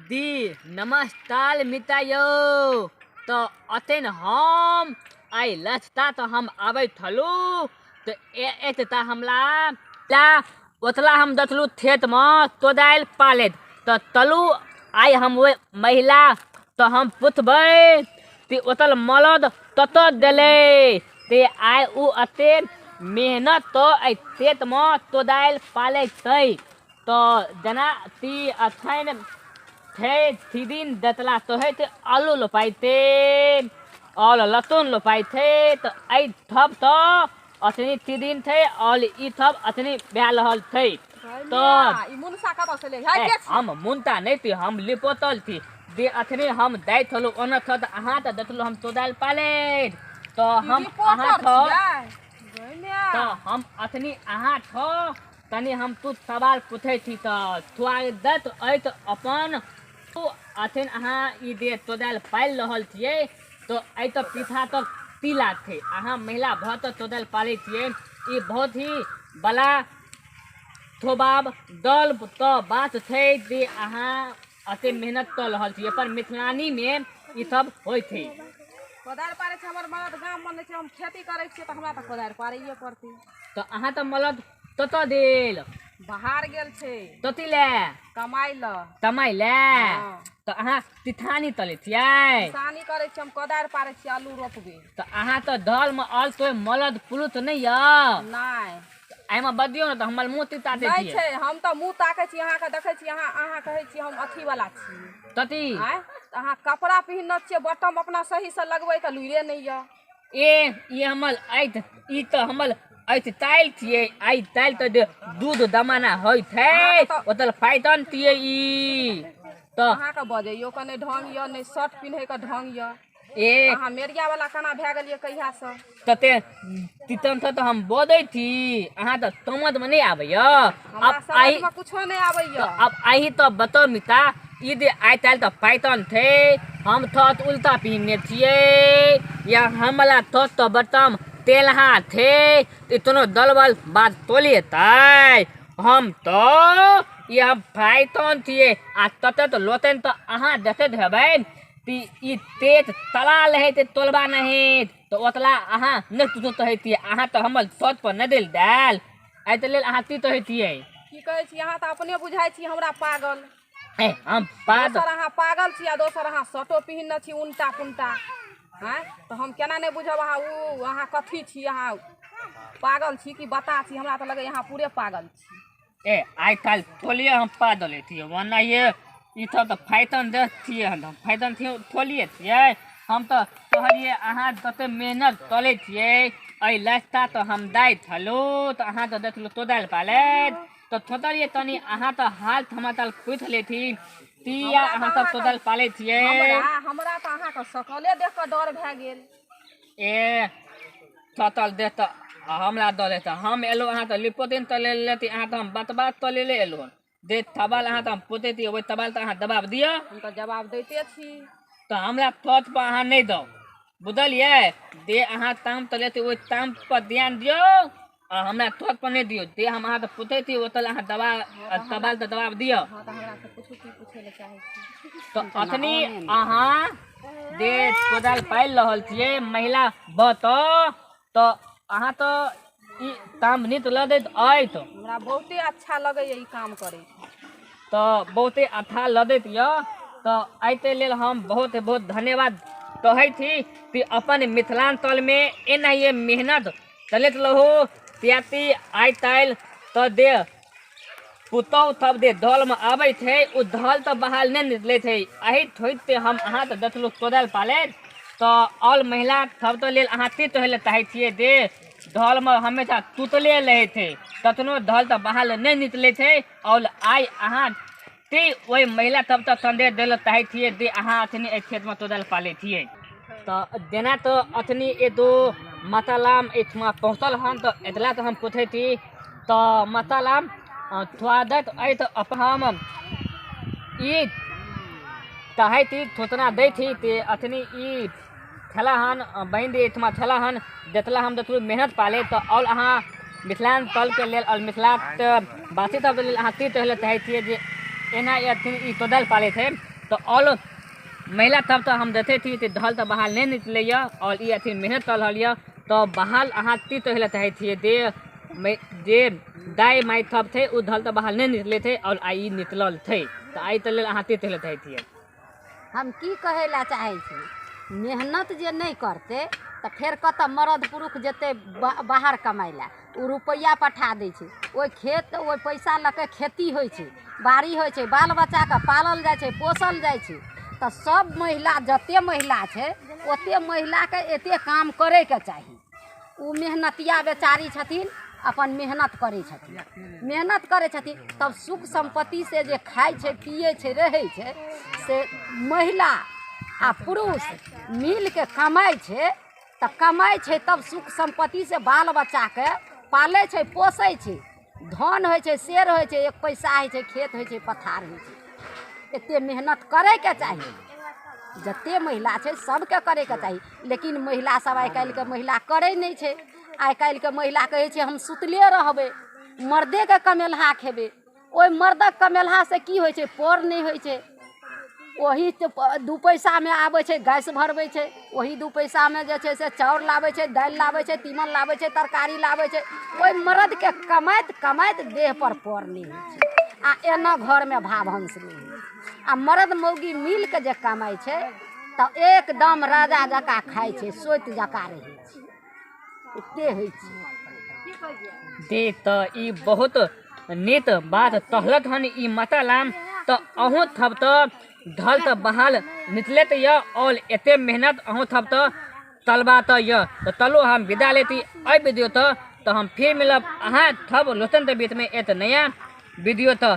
दी नमस्कार मिता यौ। तऽ अथन हम आइ लचता तऽ हम आबै छलहुँ तऽ एतता हमला ला ओतला हम देखलहुँ खेतमे तोदालि पालैत तऽ तलू आइ हम ओहि महिला तऽ हम पुछबै कि ओतल मलद कतऽ गेलै ते आइ ओ एते मेहनत तऽ एहि खेतमे तोदालि पालै छै। तऽ जेना ती अखन छै दिन देतला तोहैत आलू लोपाइते आओर लहसुन लोपाइ छै तऽ एहि थब तऽ अखनी दिन छै आओर ई थब अखनी भए रहल छै। तऽ ई मुनसा कतऽ से ले है के छी? हम मुनता नहि छी, हम लिपोतल छी जे अखनी हम दै छलहुँ ओना थऽ तऽ अहाँ तऽ देखलहुँ हम तोदालि पालैत तऽ हम अहाँ थऽ तऽ हम अखनी अहाँ थऽ तनि हम तू सवाल पूछै छी तऽ स्वागत अछि अपन। अखन अहाँ ई जे तोदालि पालि रहल छियै तऽ एहि तऽ पीछा तऽ तिला छै, अहाँ महिला भऽ तऽ तोदालि पालै छियै, ई बहुत ही बड़ा थोबाब दल तऽ बात छै जे अहाँ एते मेहनत कऽ रहल छियै। पर मिथिलानीमे ई सब होइ छै। कोदारि पारै छै हमर मरद गाममे नहि छै, हम खेती करै छियै तऽ हमरा तऽ कोदारि पारैये पड़तै। तऽ अहाँ तऽ मरद कतऽ देल? बाहर गेल छै। कथी लए? कमाइ लए। कमाइ लए? हँ। तऽ अहाँ तिथानी तलै छियै? किसानी करै छियै हम, कोदारि पारै छियै, आलू रोपबै। तऽ अहाँ तऽ दलमे आल तो मरद पुरुष नहि यऽ? नहि। एहिमे बजियौ ने तऽ हमर मुँह तिता दै नहि छियै। छै, हम तऽ मुँह ताकै छी अहाँके, देखै छी अहाँ, अहाँ कहै छी हम अथी वाला छी। कथी? आँय, तऽ अहाँ कपड़ा पहिनने छियै, बटम अपना सहीसँ लगबैके लुरिए नहि यऽ। ए ई हमर आइ ई तऽ हमर आइ तालि छियै, आइ तालि तऽ जे दूध दमाना होइ छै ओतऽ पाइतन छियै ई तऽ। अहाँके बजैयो के नहि ढंग यऽ, नहि शर्ट पिन्हैके ढंग यऽ। ए अहाँ मेरिया वाला केना भए गेलियै कहियासँ? तते तितन तऽ हम बजै छी, अहाँ तऽ समझमे नहि आबैया। हमरा आब आइ समझमे कुछो नहि आबैया। आब आइ तऽ बताउ मिता, ई जे आइ काल्हि तऽ पाइतन छै, हम थत उल्टा पिन्हने छियै या हमला थत तऽ बटम तेलहा छै, इतनो दलबल बात तोलिएतै? हम तऽ ई हम पाइतन छियै आ तते तऽ लोतन तऽ अहाँ देखैत हेबै कि ई तेज तला रहै छै तोलबा नहि तऽ ओतला अहाँ नहि कुछो कहै छियै। अहाँ तऽ हमर छत पर नहि देल दालि, एहिके लेल अहाँ की कहै छियै? की कहै छी अहाँ तऽ अपने बुझाइ छी हमरा पागल। ए हम पागल? दोसर अहाँ पागल छी आ दोसर अहाँ शर्टो पहिनने छी उनटा पुनटा। आँय, तऽ हम केना नहि बुझब अहाँ ओ अहाँ कथी छी? अहाँ पागल छी कि बता छी? हमरा तऽ लगैए अहाँ पूरे पागल छी। ए आइ काल्हि थोलिए हम पागल छियै, वरना ये ई सब तऽ फाइतन देश छियै, हम फाइतन छियै थोलिए छियै। हम तऽ कहलियै अहाँ तते मेहनत करै छियै, एहि रास्ता तऽ हम दै छलहुँ तऽ अहाँ तऽ देखलहुँ तोदालि पालैत तऽ सोचलियै तनि अहाँ तऽ हाल समाचार पूछि लेथिन किया अहाँ सब तोदालि पालै छियै। हमरा तऽ अहाँके सकले देख कऽ डर भए गेल। ए सतल देख तऽ हमरा डर हेतै, हम एलहुँ अहाँ तऽ लिपोतिन तऽ ले लेती, अहाँ तऽ हम बात बात तऽ लेले एलहुँ दे सवाल अहाँ तऽ हम पूछै छी, ओहि सवाल तऽ अहाँ जवाब दिअ। हम तऽ जवाब दैते छी। तऽ हमरा सोच पर अहाँ नहि दौ, बुझलियै? जे अहाँ ताम तऽ लेती ओहि ताम पर ध्यान दियौ आ हमरा सोच पर नहि दियौ। जे हम अहाँके पूछै छी ओतऽ अहाँ दबा सवाल तऽ जवाब दिअ। हँ, तऽ हमरा से पूछू की पूछै लए चाहै छी। तऽ अखनी अहाँ जे कोदाल पालि रहल छियै महिला बतऽ तऽ अहाँ तऽ ई काम नीक लगैत अछि? हमरा बहुते अच्छा लगैए ई काम करैत। तऽ बहुते अच्छा लगैत यऽ तऽ एहिके लेल हम बहुत बहुत धन्यवाद कहै छी कि अपन मिथिलाञ्चलमे एनाहिए मेहनत चलैत रहू, किएकि आइ काल्हि तऽ जे पुतहु सब जे दलमे आबै छै ओ दल तऽ बाहर नहि निकलै छै। एहि थोड़िते हम अहाँके देखलहुँ कोदालि पालैत तऽ आओर महिला सबके लेल अहाँ की कहै लए चाहै छियै जे दलमे हमेशा सुतले रहै छै, कखनो दल तऽ बाहर नहि निकलै छै, आओर आइ अहाँ की ओहि महिला सबके सन्देश दै लए चाहै छियै जे अहाँ अखनी एहि खेतमे कोदालि पालै छियै? तऽ जेना तऽ अखनी एगो माताराम एहिठमा पहुँचल हन तऽ एतला तऽ हम पूछै छी तऽ माताराम स्वागत अछि तऽ अपन हम ई चाहै छी सूचना दै छी कि अखनी ई छला हन बहिन जी एहिठमा छला हन जतला हम देखलहुँ मेहनत पाले तऽ आओर अहाँ मिथिलाञ्चलके लेल आओर मिथिलाके वासी सबके लेल अहाँ की कहै लए चाहै छियै जे एना अथी ई कोदालि पालै छै? तऽ आओर महिला तब तऽ हम देखै छी तऽ ढल तऽ बहाल नहि निकलैए आओर ई अथी मेहनत चल रहल यऽ। तऽ बहाल अहाँ ती तो हेलत चाहै छियै जे जे दाइ माइ थप थे ओ ढल तऽ बहाल नहि निकलै थे आओर आइ ई निकलल थे, तऽ आइ तऽ लेल अहाँ ती तो हेलत चाहै छियै। हम की कहै लए चाहै छी, मेहनत जे नहि करतै तऽ फेर कतऽ मरद पुरुष जेतै बाहर कमाइ लए? ओ रुपैआ पठा दै छै, ओहि खेत ओहि पैसा लऽ कऽ खेती होइ छै, बाड़ी होइ छै, बाल बच्चाके पालल जाइ छै, पोसल जाइ छै। तऽ सब महिला, जते महिला छै ओते महिलाके एते काम करैके चाही। ओ मेहनतिया बेचारी छथिन, अपन मेहनत करै छथिन, मेहनत करै छथिन तब सुख सम्पत्ति से जे खाइ छै, पियै छै, रहै छै, से महिला आ पुरुष मिलके कमाइ छै। तऽ कमाइ छै तब सुख सम्पत्ति से बाल बच्चाके पालै छै, पोसै छै, धन होइ छै, शेर होइ छै, एक पैसा होइ छै, खेत होइ छै, पथार होइ छै। एते मेहनत करैके चाही, जते महिला छै सबके करैके चाही। लेकिन महिला सब आइ काल्हिके महिला करै नहि छै। आइ काल्हिके महिला कहै छै हम सुतले रहबै, मर्देके कमेलहा खेबै। ओहि मर्दक कमेलहासँ की होइ छै? पर नहि होइ छै। ओही 2 पैसामे आबै छै, गैस भरबै छै, ओही 2 पैसामे जे छै से चाउर लाबै छै, दालि लाबै छै, तीमन लाबै छै, तरकारी लाबै छै। ओहि मर्दके कमाइत कमाइत देह पर पर नहि होइ छै आ एना घरमे भावंश नहि होइ छै। आ मर्द मौगी मिलके जे कमाइ छै तऽ एकदम राजा जकाँ खाइ छै, सोति जकाँ रहै छै, एते होइ छै। दे तऽ ई बहुत नीक बात कहलक हन ई माता लाम। तऽ अहूँ थब तऽ ढल तऽ बहाल निकलैत यऽ और एते मेहनत अहूँ थब तऽ तलबा तऽ यऽ। तऽ चलू हम विदा लेती एहि वीडियो तऽ हम फिर मिलब अहाँ थब लोचन के बीचमे एक नया वीडियो तऽ।